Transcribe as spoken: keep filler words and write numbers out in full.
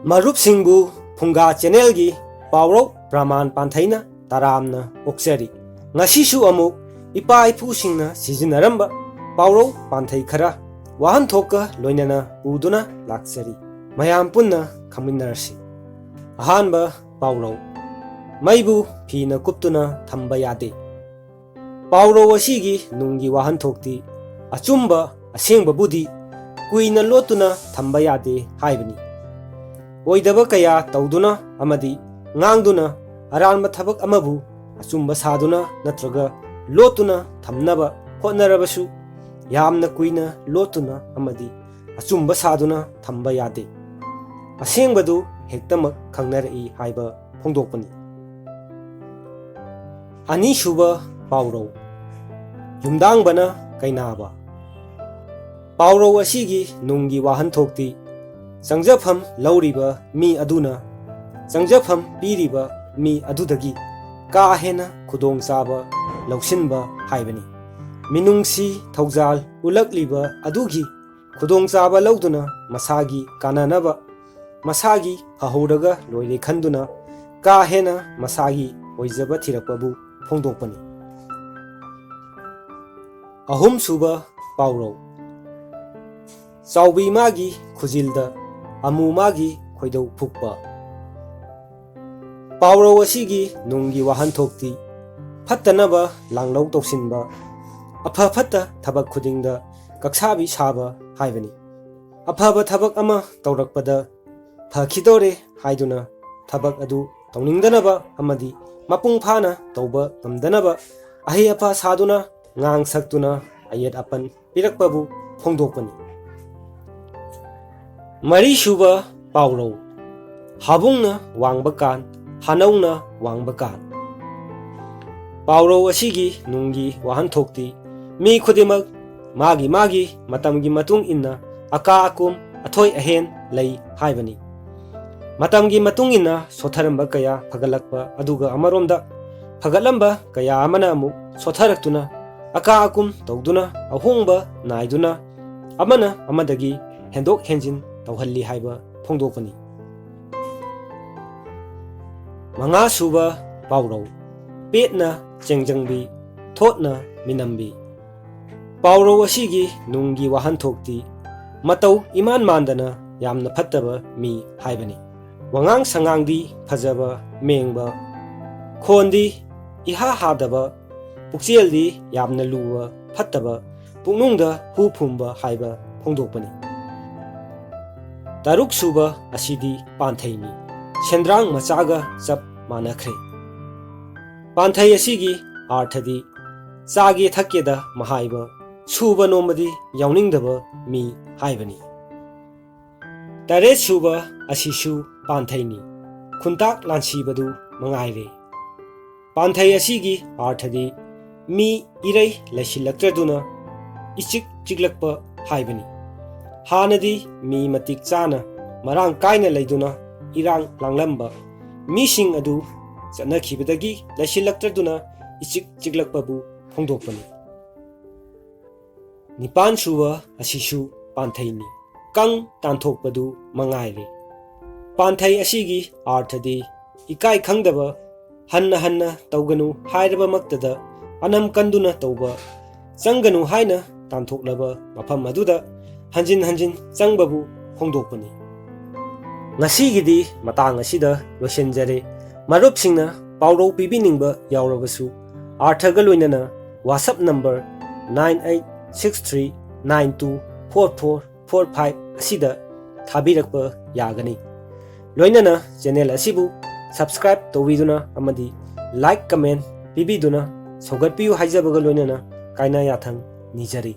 ꯃꯔꯨꯞꯁꯤꯡꯕꯨ ꯐꯨꯡꯒꯥ ꯆꯦꯅꯦꯜꯒꯤ ꯄꯥꯎꯔꯧ ꯄ꯭ꯔꯃꯥꯟ ꯄꯥꯟꯊꯩꯅ ꯇꯔꯥꯝꯅ ꯑꯣꯛꯆꯔꯤ꯫ ꯉꯁꯤꯁꯨ ꯑꯃꯨꯛ ꯏꯄꯥ ꯏꯄꯨꯁꯤꯡꯅ ꯁꯤꯖꯤꯟꯅꯔꯝꯕ ꯄꯥꯎꯔꯧ ꯄꯥꯟꯊꯩ ꯈꯔ ꯋꯥꯍꯟꯊꯣꯛꯀ ꯂꯣꯏꯅꯅ ꯄꯨꯗꯨꯅ ꯂꯥꯛꯆꯔꯤ꯫ ꯃꯌꯥꯝ ꯄꯨꯟꯅ ꯈꯪꯃꯤꯟꯅꯔꯁꯤ꯫ ꯑꯍꯥꯟꯕ ꯄꯥꯎꯔꯧ, ꯃꯩꯕꯨ ꯐꯤꯅ ꯀꯨꯞꯇꯨꯅ ꯊꯝꯕ ꯌꯥꯗꯦ꯫ ꯄꯥꯎꯔꯧ ꯑꯁꯤꯒꯤ ꯅꯨꯡꯒꯤ ꯋꯥꯍꯟꯊꯣꯛꯇꯤ ꯑꯆꯨꯝꯕ ꯑꯁꯦꯡꯕꯕꯨꯗꯤ ꯀꯨꯏꯅ ꯂꯣꯠꯇꯨꯅ ꯊꯝꯕ ꯌꯥꯗꯦ ꯍꯥꯏꯕꯅꯤ꯫ ꯑꯣꯏꯗꯕ ꯀꯌꯥ ꯇꯧꯗꯨꯅ ꯑꯃꯗꯤ ꯉꯥꯡꯗꯨꯅ ꯑꯔꯥꯟꯕ ꯊꯕꯛ ꯑꯃꯕꯨ ꯑꯆꯨꯝꯕ ꯁꯥꯗꯨꯅ ꯅꯠꯇ꯭ꯔꯒ ꯂꯣꯠꯇꯨꯅ ꯊꯝꯅꯕ ꯍꯣꯠꯅꯔꯕꯁꯨ ꯌꯥꯝꯅ ꯀꯨꯏꯅ ꯂꯣꯠꯇꯨꯅ ꯑꯃꯗꯤ ꯑꯆꯨꯝꯕ ꯁꯥꯗꯨꯅ ꯊꯝꯕ ꯌꯥꯗꯦ꯫ ꯑꯁꯦꯡꯕꯗꯨ ꯍꯦꯛꯇꯃꯛ ꯈꯪꯅꯔꯛꯏ ꯍꯥꯏꯕ ꯐꯣꯡꯗꯣꯛꯄꯅꯤ꯫ ꯑꯅꯤꯁꯨꯕ ꯄꯥꯎꯔꯧ, ꯌꯨꯝꯗꯥꯡꯕꯅ ꯀꯩꯅꯥꯕ꯫ ꯄꯥꯎꯔꯧ ꯑꯁꯤꯒꯤ ꯅꯨꯡꯒꯤ ꯋꯥꯍꯟꯊꯣꯛꯇꯤ ꯆꯪꯖꯐꯝ ꯂꯧꯔꯤꯕ ꯃꯤ ꯑꯗꯨꯅ ꯆꯪꯖꯐꯝ ꯄꯤꯔꯤꯕ ꯃꯤ ꯑꯗꯨꯗꯒꯤ ꯀꯥ ꯍꯦꯟꯅ ꯈꯨꯗꯣꯡꯆꯥꯕ ꯂꯧꯁꯤꯟꯕ ꯍꯥꯏꯕꯅꯤ꯫ ꯃꯤꯅꯨꯡꯁꯤ ꯊꯧꯖꯥꯜ ꯎꯠꯂꯛꯂꯤꯕ ꯑꯗꯨꯒꯤ ꯈꯨꯗꯣꯡꯆꯥꯕ ꯂꯧꯗꯨꯅ ꯃꯁꯥꯒꯤ ꯀꯥꯟꯅꯅꯕ, ꯃꯁꯥꯒꯤ ꯐꯍꯧꯔꯒ ꯂꯣꯏꯔꯦ ꯈꯟꯗꯨꯅ ꯀꯥ ꯍꯦꯟꯅ ꯃꯁꯥꯒꯤ ꯑꯣꯏꯖꯕ ꯊꯤꯔꯛꯄꯕꯨ ꯐꯣꯡꯗꯣꯛꯄꯅꯤ꯫ ꯑꯍꯨꯝꯁꯨꯕ ꯄꯥꯎꯔꯧ, ꯆꯥꯎꯕꯤ ꯃꯥꯒꯤ ꯈꯨꯖꯤꯜꯗ, ꯑꯃꯨ ꯃꯥꯒꯤ ꯈꯣꯏꯗꯧ ꯐꯨꯛꯄ꯫ ꯄꯥꯎꯔꯧ ꯑꯁꯤꯒꯤ ꯅꯨꯡꯒꯤ ꯋꯥꯍꯟꯊꯣꯛꯇꯤ ꯐꯠꯇꯅꯕ ꯂꯥꯡꯂꯧ ꯇꯧꯁꯤꯟꯕ, ꯑꯐ ꯐꯠꯇ ꯊꯕꯛ ꯈꯨꯗꯤꯡꯗ ꯀꯛꯁꯥꯕꯤ ꯁꯥꯕ ꯍꯥꯏꯕꯅꯤ꯫ ꯑꯐꯕ ꯊꯕꯛ ꯑꯃ ꯇꯧꯔꯛꯄꯗ ꯐꯈꯤꯗꯧꯔꯦ ꯍꯥꯏꯗꯨꯅ ꯊꯕꯛ ꯑꯗꯨ ꯇꯧꯅꯤꯡꯗꯅꯕ ꯑꯃꯗꯤ ꯃꯄꯨꯡ ꯐꯥꯅ ꯇꯧꯕ ꯉꯝꯗꯅꯕ ꯑꯍꯩ ꯑꯄꯥ ꯁꯥꯗꯨꯅ ꯉꯥꯡ ꯁꯛꯇꯨꯅ ꯑꯌꯦꯠ ꯑꯄꯟ ꯄꯤꯔꯛꯄꯕꯨ ꯐꯣꯡꯗꯣꯛꯄꯅꯤ꯫ ꯃꯔꯤꯁꯨꯕ ꯄꯥꯎꯔꯧ, ꯍꯥꯕꯨꯡꯅ ꯋꯥꯡꯕ ꯀꯥꯟ, ꯍꯥꯅꯧꯅ ꯋꯥꯡꯕ ꯀꯥꯟ꯫ ꯄꯥꯎꯔꯧ ꯑꯁꯤꯒꯤ ꯅꯨꯡꯒꯤ ꯋꯥꯍꯟꯊꯣꯛꯇꯤ ꯃꯤ ꯈꯨꯗꯤꯡꯃꯛ ꯃꯥꯒꯤ ꯃꯥꯒꯤ ꯃꯇꯝꯒꯤ ꯃꯇꯨꯡ ꯏꯟꯅ ꯑꯀꯥ ꯑꯀꯨꯝ, ꯑꯊꯣꯏ ꯑꯍꯦꯟ ꯂꯩ ꯍꯥꯏꯕꯅꯤ꯫ ꯃꯇꯝꯒꯤ ꯃꯇꯨꯡ ꯏꯟꯅ ꯁꯣꯠꯊꯔꯝꯕ ꯀꯌꯥ ꯐꯒꯠꯂꯛꯄ, ꯑꯗꯨꯒ ꯑꯃꯔꯣꯝꯗ ꯐꯒꯠꯂꯝꯕ ꯀꯌꯥ ꯑꯃꯅ ꯑꯃꯨꯛ ꯁꯣꯠꯊꯔꯛꯇꯨꯅ ꯑꯀꯥ ꯑꯀꯨꯝ ꯇꯧꯗꯨꯅ ꯑꯍꯣꯡꯕ ꯅꯥꯏꯗꯨꯅ ꯑꯃꯅ ꯑꯃꯗꯒꯤ ꯍꯦꯟꯗꯣꯛ ꯍꯦꯟꯖꯤꯟ ꯇꯧꯍꯜꯂꯤ ꯍꯥꯏꯕ ꯐꯣꯡꯗꯣꯛꯄꯅꯤ꯫ ꯃꯉꯥꯁꯨꯕ ꯄꯥꯎꯔꯧ, ꯄꯦꯠꯅ ꯆꯦꯡꯖꯪꯕꯤ, ꯊꯣꯠꯅ ꯃꯤꯅꯝꯕꯤ꯫ ꯄꯥꯎꯔꯧ ꯑꯁꯤꯒꯤ ꯅꯨꯡꯒꯤ ꯋꯥꯍꯟꯊꯣꯛꯇꯤ ꯃꯇꯧ ꯏꯃꯥꯟ ꯃꯥꯟꯗꯅ ꯌꯥꯝꯅ ꯐꯠꯇꯕ ꯃꯤ ꯍꯥꯏꯕꯅꯤ꯫ ꯋꯥꯉꯥꯡ ꯁꯉꯥꯡꯗꯤ ꯐꯖꯕ ꯃꯦꯡꯕ, ꯈꯣꯟꯗꯤ ꯏꯍꯥ ꯍꯥꯗꯕ, ꯄꯨꯛꯆꯦꯜꯗꯤ ꯌꯥꯝꯅ ꯂꯨꯕ ꯐꯠꯇꯕ, ꯄꯨꯛꯅꯨꯡꯗ ꯍꯨ ꯐꯨꯝꯕ ꯍꯥꯏꯕ ꯐꯣꯡꯗꯣꯛꯄꯅꯤ꯫ ꯇꯔꯨꯛ ꯁꯨꯕ ꯑꯁꯤꯗꯤ ꯄꯥꯟꯊꯩꯅꯤ, ꯁꯦꯟꯗ꯭ꯔꯥꯡ ꯃꯆꯥꯒ ꯆꯞ ꯃꯥꯟꯅꯈ꯭ꯔꯦ꯫ ꯄꯥꯟꯊꯩ ꯑꯁꯤꯒꯤ ꯑꯥꯔꯊꯗꯤ ꯆꯥꯒꯦ ꯊꯛꯀꯦꯗ ꯃꯍꯥꯏꯕ, ꯁꯨꯕ ꯅꯣꯝꯕꯗꯤ ꯌꯥꯎꯅꯤꯡꯗꯕ ꯃꯤ ꯍꯥꯏꯕꯅꯤ꯫ ꯇꯔꯦꯠ ꯁꯨꯕ ꯑꯁꯤꯁꯨ ꯄꯥꯟꯊꯩꯅꯤ, ꯈꯨꯟꯇꯥꯛ ꯂꯥꯟꯁꯤꯕꯗꯨ ꯃꯉꯥꯏꯔꯦ꯫ ꯄꯥꯟꯊꯩ ꯑꯁꯤꯒꯤ ꯑꯥꯔꯊꯗꯤ ꯃꯤ ꯏꯔꯩ ꯂꯩꯁꯤꯜꯂꯛꯇ꯭ꯔꯗꯨꯅ ꯏꯆꯤꯛ ꯆꯤꯛꯂꯛꯄ ꯍꯥꯏꯕꯅꯤ꯫ ꯍꯥꯟꯅꯗꯤ ꯃꯤ ꯃꯇꯤꯛ ꯆꯥꯅ ꯃꯔꯥꯡ ꯀꯥꯏꯅ ꯂꯩꯗꯨꯅ ꯏꯔꯥꯡ ꯂꯥꯡꯂꯝꯕ ꯃꯤꯁꯤꯡ ꯑꯗꯨ ꯆꯠꯅꯈꯤꯕꯗꯒꯤ ꯂꯩꯁꯤꯜꯂꯛꯇ꯭ꯔꯗꯨꯅ ꯏꯆꯤꯛ ꯆꯤꯛꯂꯛꯄꯕꯨ ꯐꯣꯡꯗꯣꯛꯄꯅꯤ꯫ ꯅꯤꯄꯥꯟ ꯁꯨꯕ ꯑꯁꯤꯁꯨ ꯄꯥꯟꯊꯩꯅꯤ, ꯀꯪ ꯇꯥꯟꯊꯣꯛꯄꯗꯨ ꯃꯉꯥꯏꯔꯦ꯫ ꯄꯥꯟꯊꯩ ꯑꯁꯤꯒꯤ ꯑꯥꯔꯊꯗꯤ ꯏꯀꯥꯏ ꯈꯪꯗꯕ, ꯍꯟꯅ ꯍꯟꯅ ꯇꯧꯒꯅꯨ ꯍꯥꯏꯔꯕꯃꯛꯇꯗ ꯑꯅꯝ ꯀꯟꯗꯨꯅ ꯇꯧꯕ, ꯆꯪꯒꯅꯨ ꯍꯥꯏꯅ ꯇꯥꯟꯊꯣꯛꯂꯕ ꯃꯐꯝ ꯑꯗꯨꯗ ꯍꯟꯖꯤꯟ ꯍꯟꯖꯤꯟ ꯆꯪꯕꯕꯨ ꯐꯣꯡꯗꯣꯛꯄꯅꯤ꯫ ꯉꯁꯤꯒꯤꯗꯤ ꯃꯇꯥꯡ ꯑꯁꯤꯗ ꯂꯣꯏꯁꯤꯟꯖꯔꯦ꯫ ꯃꯔꯨꯞꯁꯤꯡꯅ ꯄꯥꯎꯔꯧ ꯄꯤꯕꯤꯅꯤꯡꯕ ꯌꯥꯎꯔꯕꯁꯨ ꯑꯥꯔꯊꯒ ꯂꯣꯏꯅꯅ WhatsApp number nine eight six three nine two four four four five ꯑꯁꯤꯗ ꯊꯥꯕꯤꯔꯛꯄ ꯌꯥꯒꯅꯤ꯫ ꯂꯣꯏꯅꯅ channel ꯑꯁꯤꯕꯨ subscribe ꯇꯧꯕꯤꯗꯨꯅ ꯑꯃꯗꯤ like comment ꯄꯤꯕꯤꯗꯨꯅ ꯁꯧꯒꯠꯄꯤꯌꯨ ꯍꯥꯏꯖꯕꯒ ꯂꯣꯏꯅꯅ ꯀꯥꯏꯅ ꯌꯥꯊꯪ ꯅꯤꯖꯔꯤ꯫